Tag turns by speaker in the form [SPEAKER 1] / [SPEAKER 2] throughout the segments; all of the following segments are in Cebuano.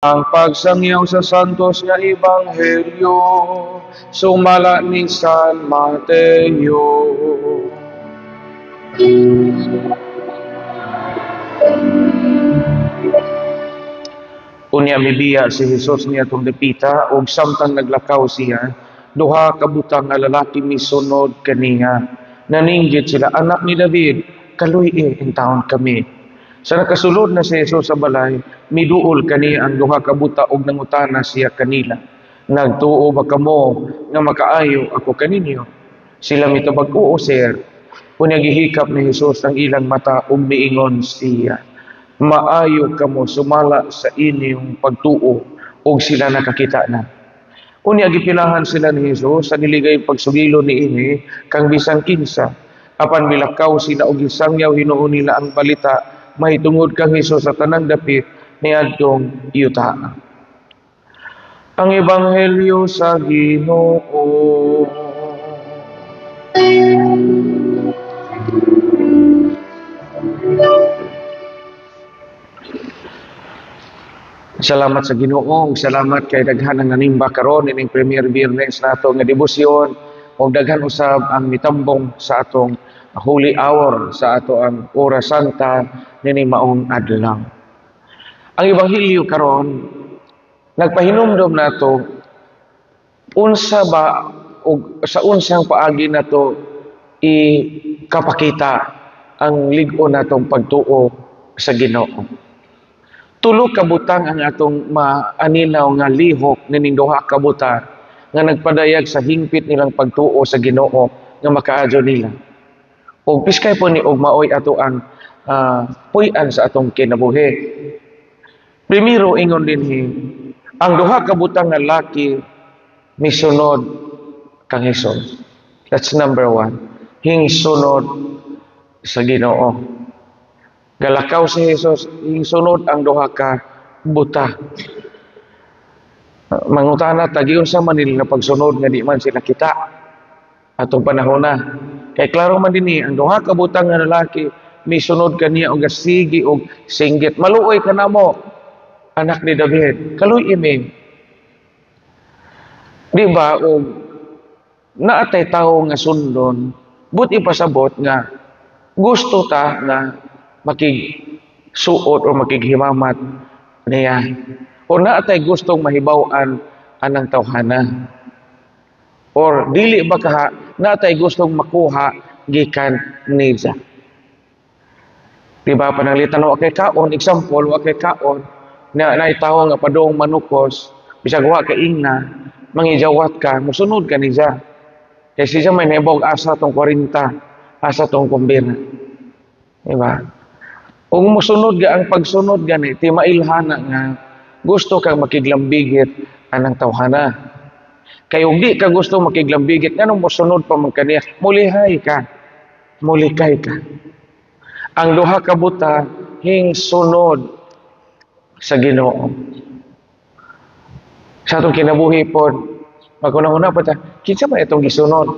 [SPEAKER 1] Ang pagsangyaw sa Santos nga Ebanghelyo sumala ni San Mateo. Unya mibiya si Jesus niya atong dapita, ug samtang naglakaw siya, duha ka butang nga lalaki misunod kaniya. Naninggit sila, "Anak ni David, kaluy-i intawon kami." Sa nakasulod na si Jesus sa balay, miduol kaniya ang duha ka buta ug nangutana siya kanila, "Nagtuo ba kamo nga makaayo ako kaninyo?" Sila mitubag, "Oo, sir." Unya gihikap ni Jesus ang ilang mata ug miingon siya, "Maayo kamo sumala sa inyong pagtuo," ug sila nakakita na. Unya gipilahan sila ni Jesus sa diligay pagsugilo niini kang bisan kinsa. Apan milakaw sila og gisangyaw hinuon nila ang balita mahitungod kang Hesus sa tanang dapit niadtong yuta. Ang Ebanghelyo sa Ginoo. Salamat sa Ginoo, salamat kay daghan ang nanimba karon ining premier Biyernes nato nga debosyon, ug daghan usab ang mitambong sa atong Holy Hour, sa ato ang Ora Santa nini maong adlaw. Ang ebanghelyo karon nagpahinumdom nato unsa ba og sa unsang paagi nato ikapakita ang lig-on natong pagtuo sa Ginoo. Tulo ka butang ang atong maaninaw nga lihok nining duha ka buta nga nagpadayag sa hingpit nilang pagtuo sa Ginoo nga makaadyo nila. Og piskay po ni og maoy ato ang puy-an sa atong kinabuhi. Primero, ingon dinhi, ang duha ka butang nga laki misunod kang Hesus. That's number one. Hingsunod sa Ginoo. Galakaw si Jesus, hingsunod ang duha ka buta. Mangutana ta, giunsa man nila pagsunod nga di man sila kita atong panahon na. Kay klaro man dinhi, ang duha ka butang nga lalaki misunod kaniya og gasigi og singgit, "Maluoy ka namo, anak ni David, kaluy mi." Di ba og naatay tawo nga sundon, but ipasabot nga gusto ta nga makigsuot o makighimamat niya, o naatay gustong mahibaw-an anang tawhana, or dili ba kaha naatay gustong makuha gikan niya? Di ba pananglitan wa kay kaon, example, wa kay kaon na naay tawo nga padung manukos, bisag wa kay ingna, mangijawat ka, musunod ka niya. Kay siya may nahibawog asa tong 40, asa tong kumbira. Di ba? Kung musunod ga, ang pagsunod gani, ti mailhana nga gusto kang makiglambigit anang tawhana. Kay ug di ka gusto makiglambigit, nganong mosunod pa man kaniya? Mulihay ka. Mulikay ka. Ang duha ka buta hingsunod sa Ginoo. Sa atong kinabuhi pod, maguna-una pa ta, kinsa man itong gisunod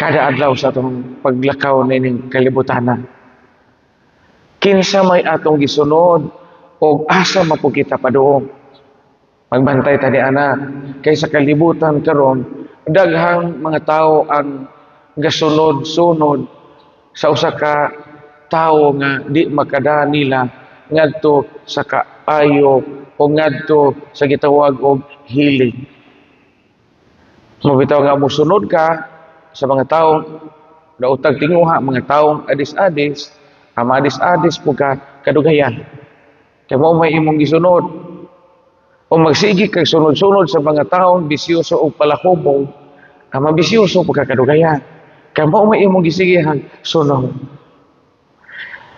[SPEAKER 1] kada adlaw sa atong paglakaw nining kalibutana? Kinsa may atong gisunod og asa man po kita padung? Magbantay ta ni ana, kay sa kalibutan karon daghang mga tawo ang gasunod-sunod sa usa ka tawo nga di makada nila ngadto sa kaayo o ngadto sa gitawag og healing. Mabitaw nga mosunod ka sa mga taong daotag tinguha, mga taong adis-adis, ang adis-adis po ka kadugayan. Kay mao may imong gisunod. O magsige kag sunod-sunod sa mga taong bisyoso o palahubog, ang mabisyoso po ka kadugayan. Kay mao may imong gisigihan sunod.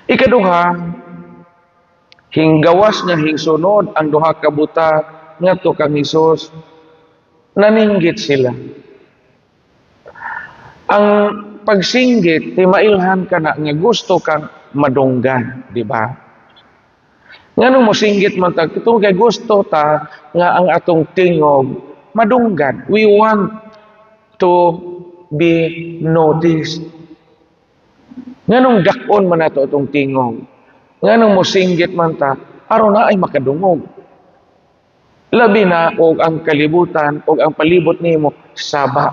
[SPEAKER 1] Ikaduha, hinggawas nga hingsunod ang duha ka buta ngadto kang Hesus, naninggit sila. Ang pagsinggit, ti mailhan ka na nga gusto kang madunggan, di ba? Nganong mosinggit man ta? Ito kay gusto ta nga ang atong tingog madunggan. We want to be noticed. Nganong dak-on man nato atong tingog? Nganong mosinggit man ta? Aron na ay makadungog. Labi na og ang kalibutan og ang palibot nimo saba.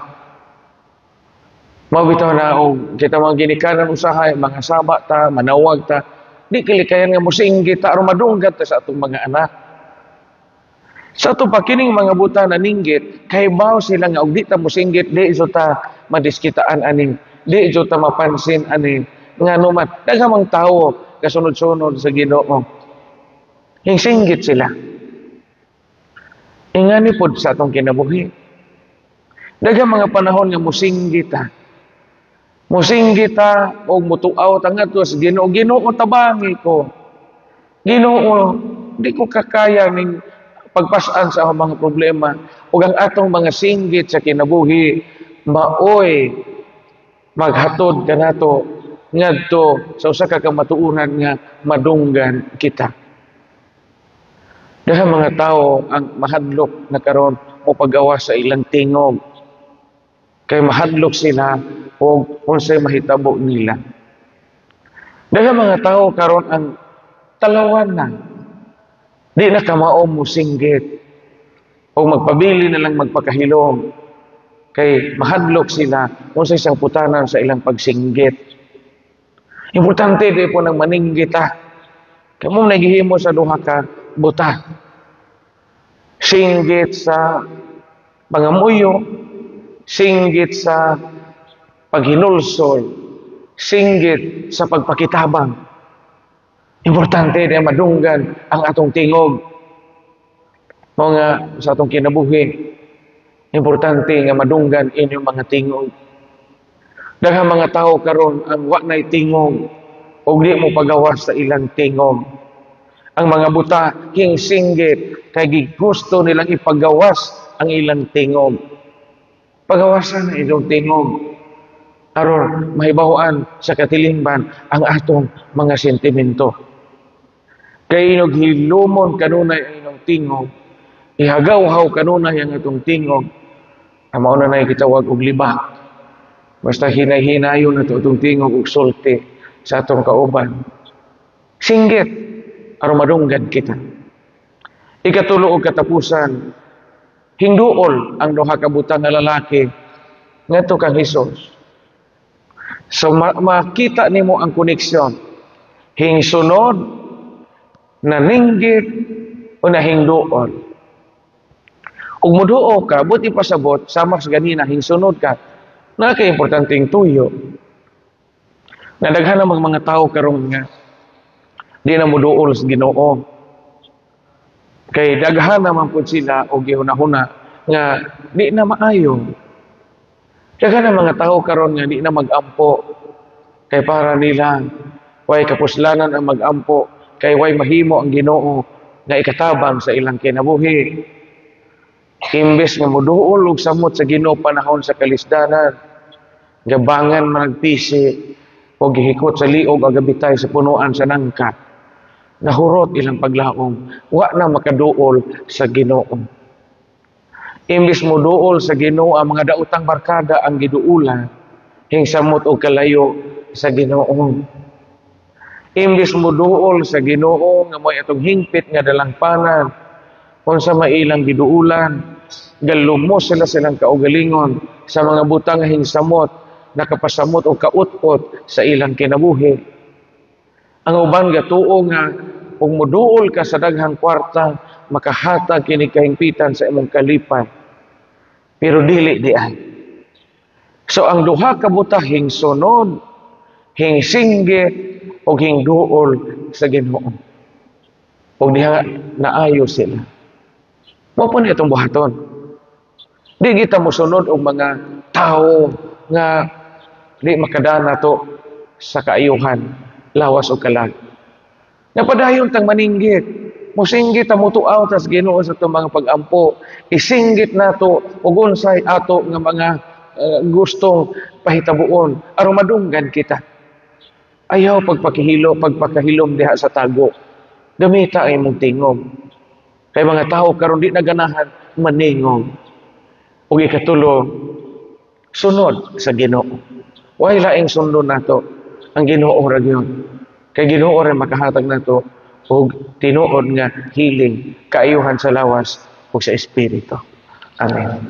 [SPEAKER 1] Mao bitaw na og kita mga ginikanan usahay mga saba ta, manawag ta, di kilikayan nga mosinggit ta aron madunggan ta sa atong mga anak. Sa ato pa kining mga buta naninggit, kay baw sila nga og di ta mosinggit, di jud ta madiskitaan ani, di jud ta mapansin ani. Ngano man, daghang mang tawo kasunod-sunod sa Ginoo. Hingsinggit sila. Ingani pod sa atong kinabuhi. Daghang mga panahon nga mosinggit ta. Mosinggit ta og mutuaw ta ngadto sa Ginoo. Ginoo, tabangi ko. Ginoo, di ko kakaya ning pagpasan sa akong mga problema. Ug ang atong mga singgit sa kinabuhi maoy maghatod kanato ngadto sa usa ka kamatuoran nga madunggan kita. Daghang mga tawo ang mahadlok na karon mo pagawas sa ilang tingog. Kay mahadlok sila og unsay mahitabo nila. Daghang mga tawo karon ang talawan na. Di na kamao mo singgit o magpabili na lang magpakahilom. Kay mahadlok sila unsay sangputanan sa ilang pagsinggit. Importante di po nang maninggit ta. Kamo naghihimo sa duha ka buta. Singgit sa pangamuyo, singgit sa paghinulsol, singgit sa pagpakitabang. Importante na madunggan ang atong tingog. Mao nga sa atong kinabuhi, importante nga madunggan inyong mga tingog. Daghang mga tao karon ang wa nay tingog ug di mo pagawas sa ilang tingog. Ang mga buta hingsinggit kay gigusto nilang ipagawas ang ilang tingog. Pagawasan ang inyong tingog aron mahibaw-an sa katilingban ang atong mga sentimento. Kay inog hilumon kanunay ang inyong tingog, ihagaw-haw kanunay ang atong tingog, ang mao na nay gitawag og libak. Basta hinay-hinayon na itong tingog og sulti sa atong kauban. Singgit aron madunggan kita. Ikatulo og katapusan, hingduol ang duha ka butang nga lalaki ngadto kang Hesus. So makita nimo ang koneksyon. Hingsunod, naninggit, o nahingduol. Ug muduo ka, buti pasabot, sama sa ganina, hingsunod ka, naka-importanteng tuyo. Nadaghan namang mga tao karon nga di na muduol sa Ginoo. Kay daghan naman pud sila og gihuna-huna nga di na maayo. Daghan ang mga tao karon nga di na mag-ampo kay para nila way kapuslanan ang mag-ampo kay way mahimo ang Ginoo nga ikatabang sa ilang kinabuhi. Imbes nga muduol og samot sa Ginoo panahon sa kalisdanan, gabangan managpisi o gihikot sa liog ang gabitay sa punuan sa nangka, nahurot ilang paglaom, wa na makaduol sa Ginoo. Imbes mo duol sa Ginoo, ang mga daotang barkada ang giduulan, hingsamot og kalayo sa Ginoo. Imbes mo duol sa Ginoo nga mo'y atong hingpit nga dalangpanan, unsa may ilang giduulan, galumos sila silang kaugalingon sa mga butang nga hingsamot, nakapasamot o kaut-ot sa ilang kinabuhi. Ang uban gatuo nga kung moduol ka sa daghang kwarta, makahatag kini kahingpitan sa imong kalipay. Pero dili di ay. So ang duha ka buta, hingsunod, hingsinggit o hingduol sa Ginoo. Og diha naayo sila. Mao po ni itong buhaton. Di kita mosunod og mga tao nga di makadana to sa kaayuhan, lawas o kalag. Napadayon tang maninggit. Musinggit ta, mutuaw tas Ginoo sa atong mga pag-ampo. Isinggit nato og unsay ato nga mga gustong pahitabuon aron madunggan kita. Ayaw pagpakihilo, pagpakahilom diha sa tago. Gamita ang imong tingog. Kay mga tao karon di na ganahan maningog. Ug ikatulo, sunod sa Ginoo. Way laing sundon nato ang Ginoo ra gyud. Kay Ginoo ra makahatag nato og tinuod nga healing, kaayuhan sa lawas. ug sa Espiritu. Amen.